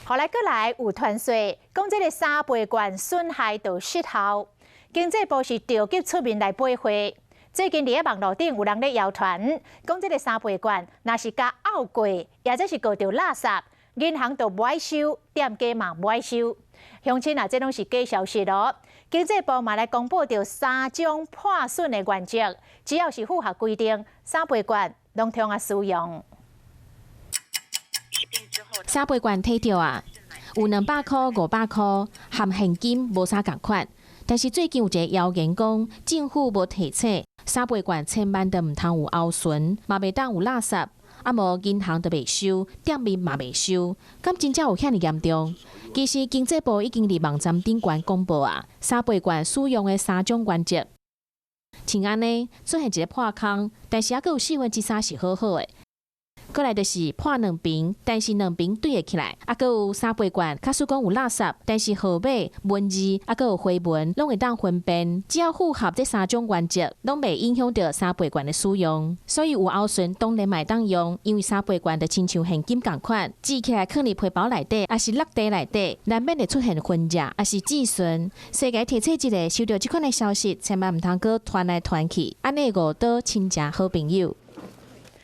予來閣來有傳說，講這个三倍券損害就失效。經濟部是著急出面來駁話。最近佇咧網路頂有人咧謠傳，講這个三倍券若是共漚過，抑者是閣著垃圾，銀行就無愛收，店家嘛無愛收。鄉親啊，這攏是假消息囉。經濟部嘛來公布著三種破損的原則，只要是符合規定，三倍券攏通啊使用。三倍券提著啊，有200箍、500箍，含現金無啥仝款。但是最近有一個謠言講，政府無提醒三倍券千萬都毋通有凹損，嘛袂當有垃圾，啊無銀行就袂收，店面嘛袂收，敢真正有遐爾嚴重？其實經濟部已經佇網站頂懸公布啊，三倍券使用的三種原則。像按呢出現一个破空，但是猶閣有3/4是好好的。閣來就是破兩邊，但是兩邊對會起來，啊，閣有三倍券，假使講有垃圾，但是號碼、文字，啊，閣有花紋，攏會當分辨。只要符合這三種原則，攏袂影響著三倍券的使用。所以有凹損當然嘛會當用，因為三倍券就親像現金仝款，折起來囥佇皮包內底，抑是落袋內底，難免會出現分折，抑是折損。所以共提醒一下，收著這款的消息，千萬毋通閣傳來傳去，按呢誤導親情好朋友。